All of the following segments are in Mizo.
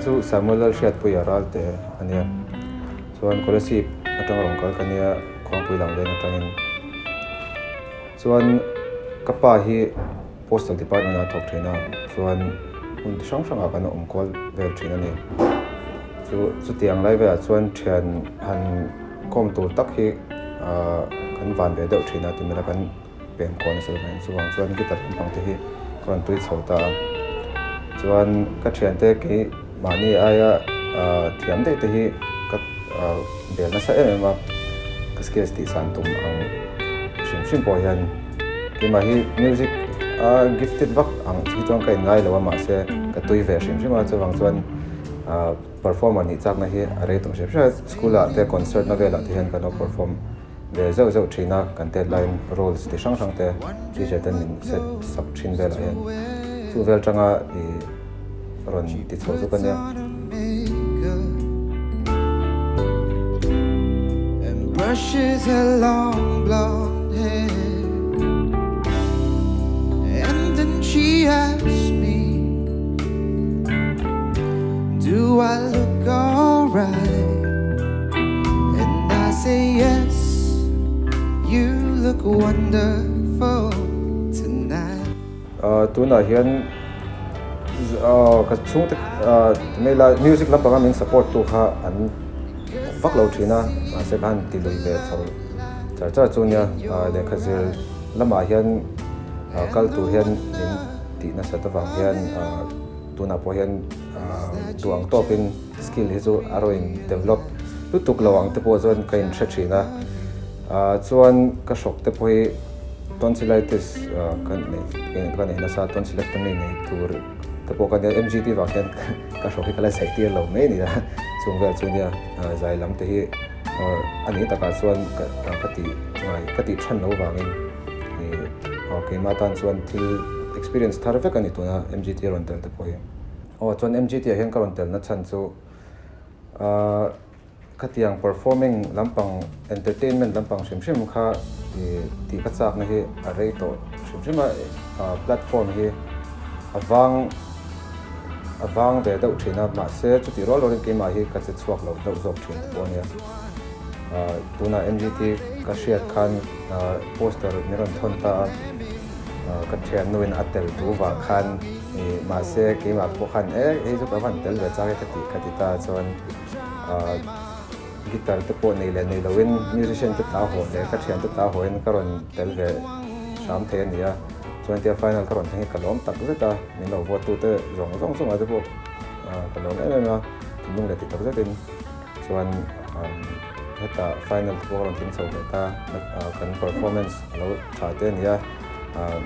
hming chu Samuel Lalhriatpuia Ralte a nia. Chuan Kolasib atanga rawn kal ka nia, Khuangpui lang leng atangin. Chuan ka pa hi Postal Department ah a thawk thin a, chuan hmun ti hrang hrangah kan awm kual vel thin a ni. Chu chutiang lai velah chuan thian han kawm tur tak hi ahh kan van ve deuh thin a ti mela kan pem kual nasa deuh mai. Chuvang chuan guitar lampang te hi ka rawn tui chho ta a. Chuan ka thiante kei mahni aia ahh thiam daih te hi ka ahh bel nasa em em a, ka skills tih san tum ang hrim hrim pawh hian keimah hi music a gifted vak ang hi chuan ka inngai lo a mahse ka tui ve hrim hrim a chuvang chuan ahh performer nih chakna hi a rei tawh hrim hrim a school ah te concert na velah te hian kan lo perform ve zeuh zeuh thin a kan tet laiin roles ti hrang hrang te teacher ten min set sak thin velah hian chu vel tanga ih rawn ti chho zuk a nia. Tunah hian ka chhungte mail a music lampanga min support tu kha an vak lo thin a mahse ka han ti lui ve chho char char chu nia lehkha zir lamah hian kal tur hian min tih nasat avang hian tunah pawh hian duh ang tawpin skill hi chu a rawn in develop lutuk lo ang te pawh chuan ka inhre thin a chuan ka hrawk te pawh hi tonsillitis ka nei ka nei nasa tonsillectomy nei tur te pawh ka nia M_G_T vang hian ka hrawk hi ka la zai tir lo mai a ni a chung vel chu nia zai lam te hi a ni takah chuan ka tih ngai ka tih than lo vangin ih keimah tan chuan thil experience thar vek a ni tuna M_G_T a rawn tel te pawh hi. Aw chuan MGT ah hian ka rawn telna chhan chu ahh khatiang performing lampang entertainment lampang hrim hrim kha ih tih ka chakna hi a rei tawh hrim hrim a ah platform hi a vang a vang ve deuh thin a mahse chutih rual rualin keimah hi ka che chhuak lo deuh zawk thin te pawh a nia ah tunah MGT ka hriat khan ah poster min rawn thawn ta a ah ka thiannuin a tel duh vang khan. Ih mahse keimah pawh khan e hei chu ka van tel ve chak e ka tih ka ti ta chuan ah guitar te pawh nei leh nei loin musician te ta haw leh ka thian te ta haw in ka rawn tel ve hram thei a ni a chuan tia final ka rawn thleng hi ka lawm tak zet a min lo vote tu te zawng zawng chungah te pawh ah ka lawm em em a thinlung leh ti tak zet in chuan hetah final te pawh ka rawn thleng chho ve ta kan performance a lo tha te a ni a ah.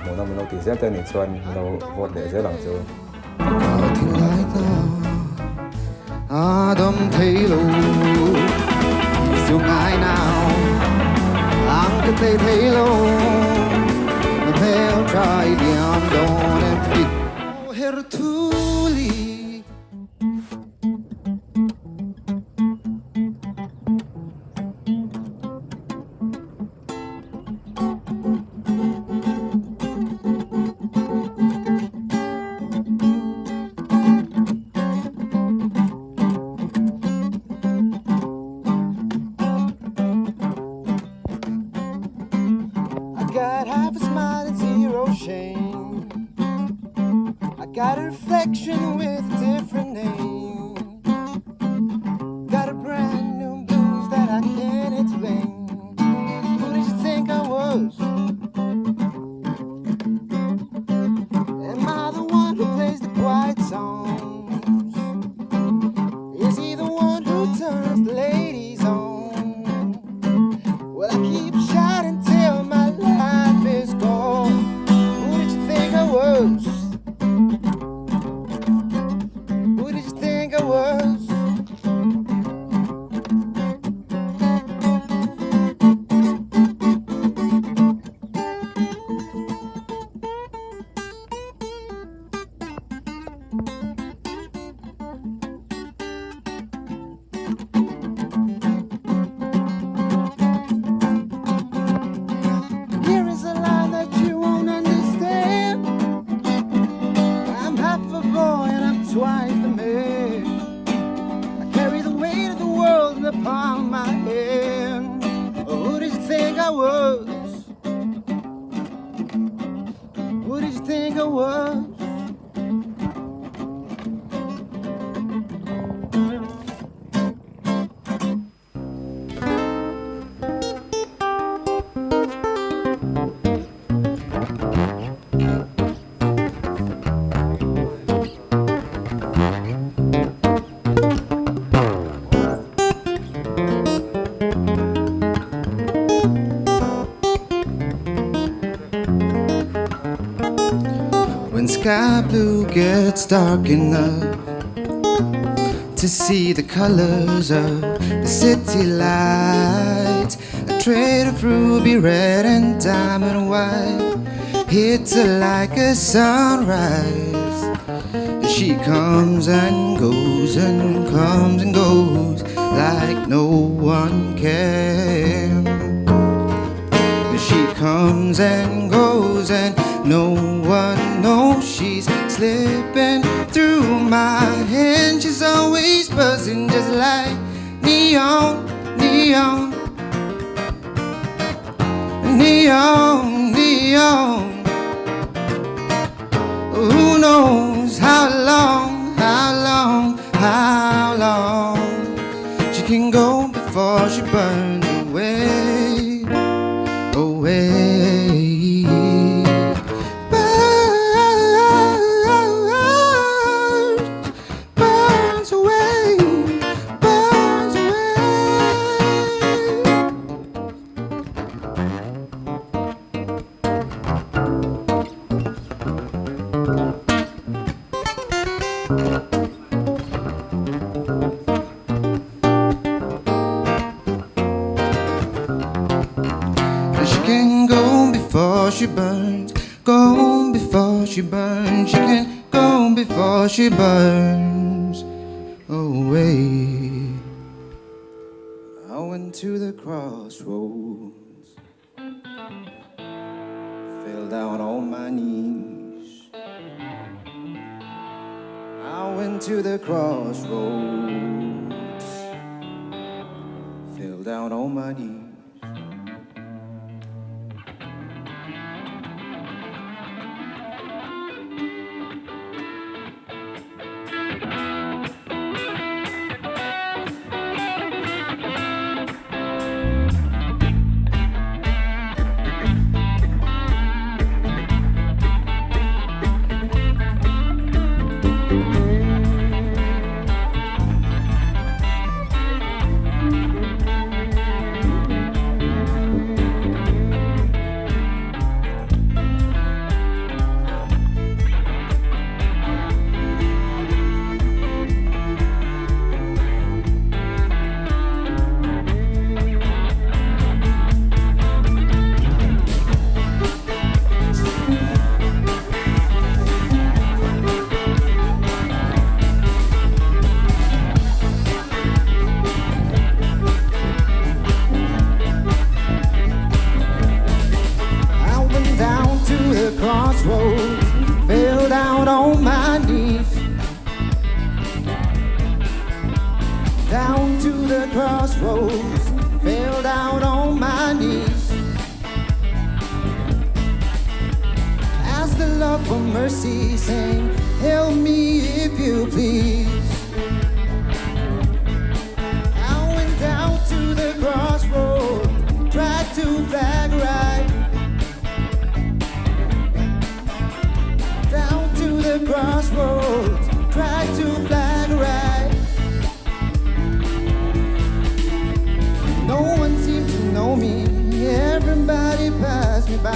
Hmuhna min lo tih zel te anih chuan min lo vote leh zel ang chu. I was? Who did you think I was? When sky blue gets dark enough to see the colors of the city lights, a trade of ruby red and diamond white hits her like a sunrise. She comes and goes and comes and goes like no one can. She comes and goes and no one knows she's slipping through my hand. She's always buzzing just like neon, neon, neon, neon. Who knows how long, how long, how long she can go before she burns away, away. Burns, burns away, burns away. She can go before she burns, go before she burns. She can go before she burns away. I went to the crossroads, fell down on my knees. I went to the crossroads, fell down on my knees. I went down to the crossroads, fell down on my knees. Down to the crossroads, fell down on my knees. Asked the Lord for mercy, saying, Help me if you please. I went down to the crossroads, tried to flag right. Down to the crossroads, tried to flag right. No one seemed to know me, everybody passed me by.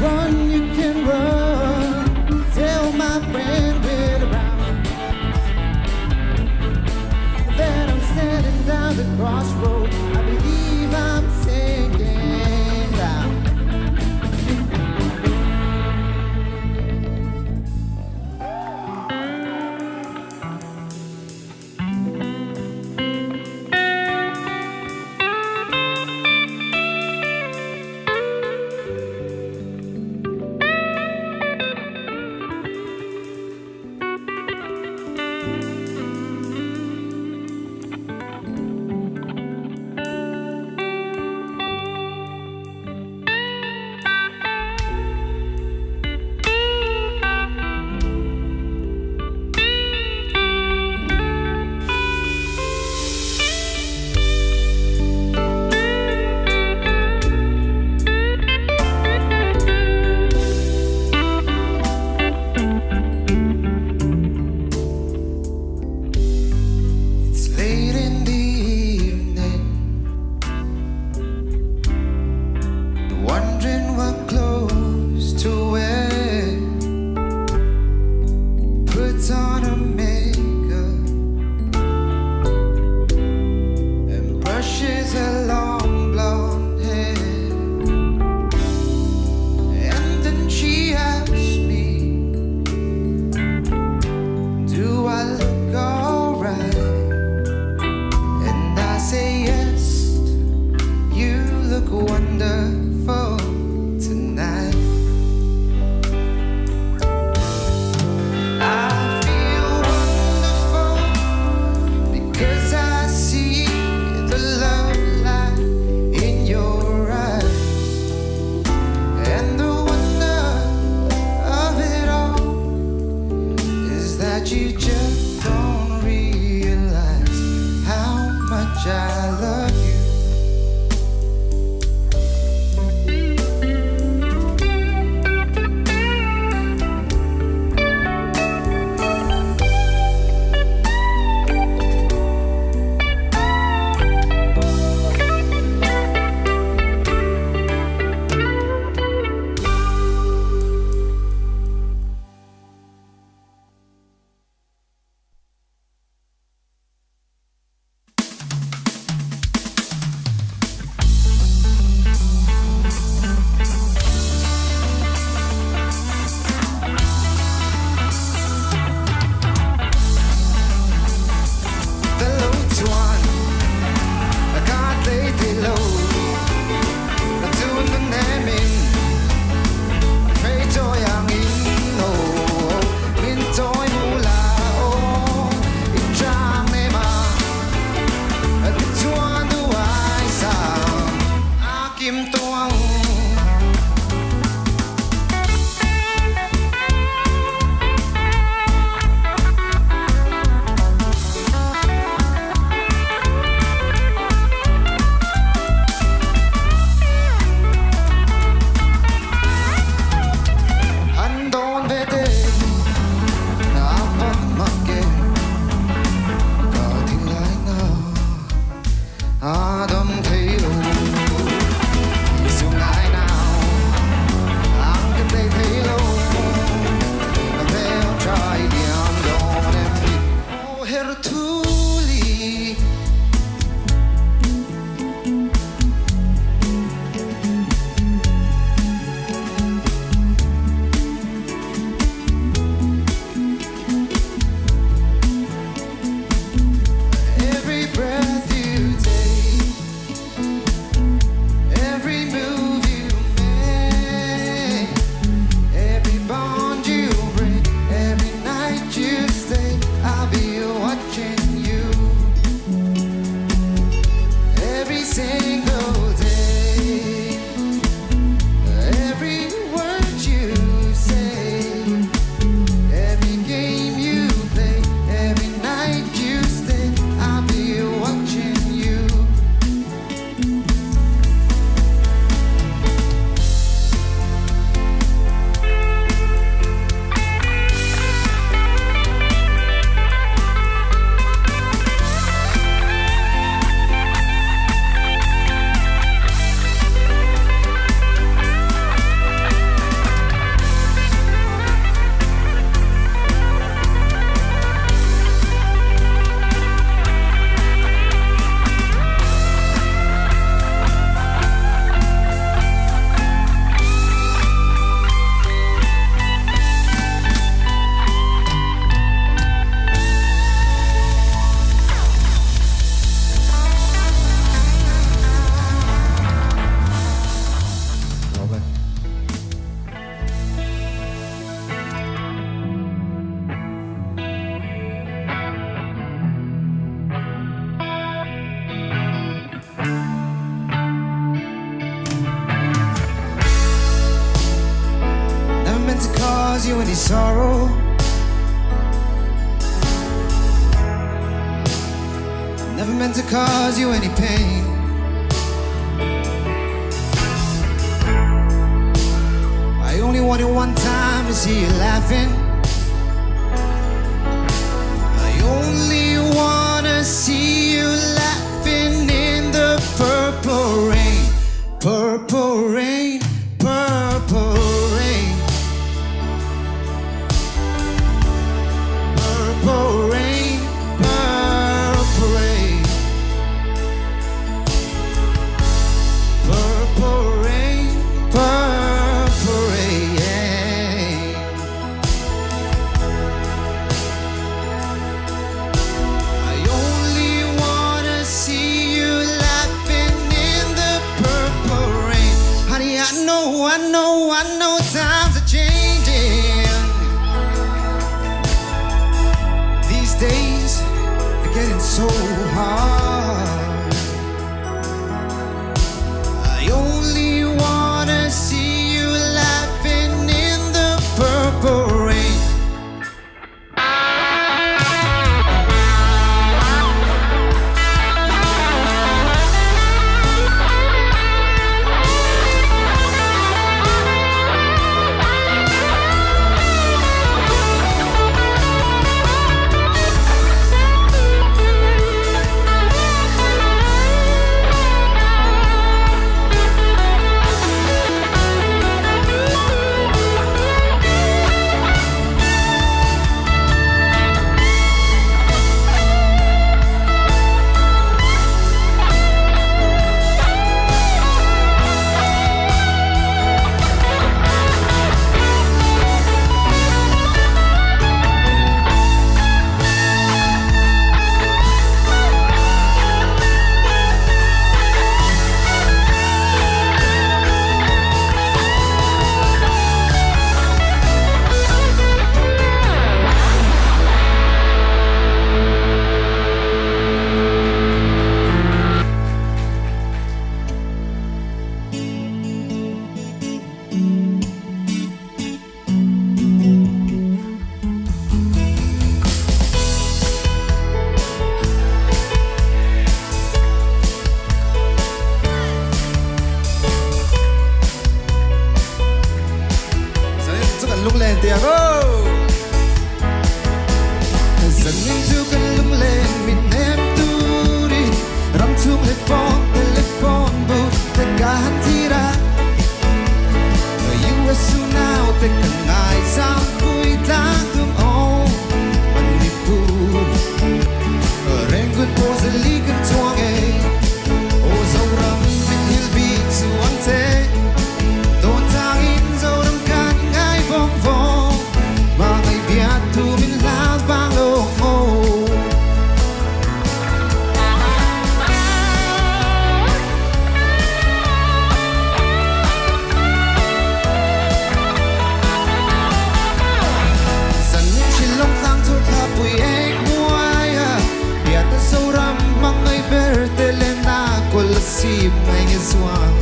Run, you can run. Tell my friend Willie Brown that I'm standing down the crossroad. I believe I'm sinking down. It's late in the evening, wondering what clothes to wear. Puts on her makeup and brushes her long blonde hair. And then she asks me, Do I look alright? And I say yes, you look wonderful tonight. I feel wonderful because I see the love light in your eyes. And the wonder of it all is that you just don't realize how much I love you. meant to cause you any sorrow. Never meant to cause you any pain. I only wanted one time to see you laughing. I only wanna see you laughing in the purple rain, purple rain, purple rain. Purple rain, purple rain. Purple rain, purple rain. I only wanna see you laughing in the purple rain. Honey, I know, I know, I know times are changing. These days, they're getting so hard. I only wanna see you laughing in the purple rain. Zanin chu kan lunglen ti ang aw! Zanin chu kan lunglen min hnem turin ram chhung leh pawn telephone booth te ka han thlir a. US unau te kan ngaizam pui tlang tum aw Manipur Rengun pawh zali kan chuang e Aw Zoram min hil bik su ang che Dawn changin Zoram kan ngai vawng vawng Hmangaih biathu min hlan vang lo aw. Zanin Shillong tlang chho thla pui eng muai a Biate Zoram hmangaih ber te leh na Kolasib ngai nge zuang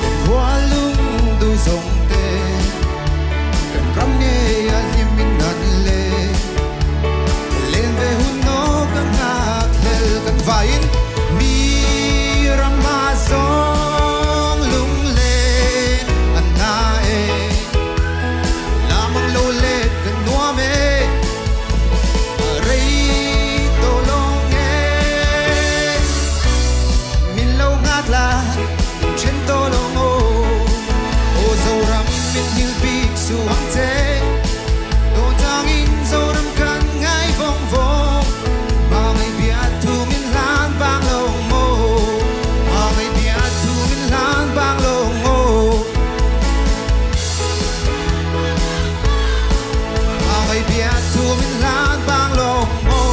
Kan khua lung duh zawng te Kan ram ngei a hlim in an le Len ve hun aw ka nghak hlel kan vaiin Mi ram ah zawng lunglen an na e Lamang lo let kan nuam e Rei tawh lawng e Min lo nghak la in then tawh lawng aw Aw Zoram min hil bik su ang che Dawn changin Zoram kan ngai vawng vawng Hmangaih biathu min hlan vang lawng aw Hmangaih biathu min hlan vang lawng aw Hmangaih biathu min hlan vang lawng aw.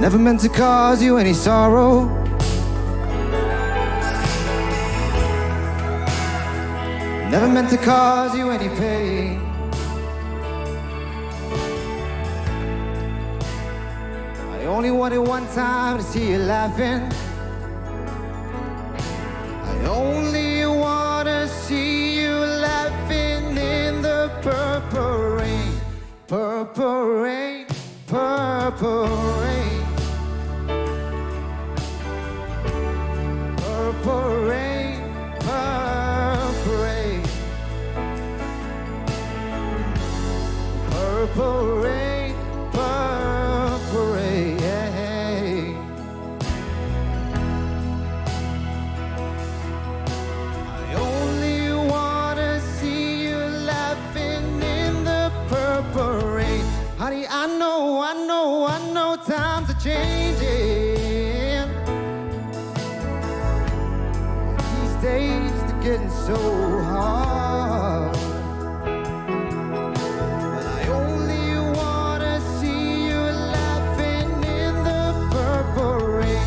Never meant to cause you any sorrow. Never meant to cause you any pain. I only wanted one time to see you laughing. I only wanna see you laughing in the purple rain, purple rain, purple rain. Purple rain, purple rain. Purple rain, purple rain. I only wanna see you laughing in the purple rain. Honey, I know, I know, I know times are changing. These days they're getting so hard. But I only wanna see you laughing in the purple rain.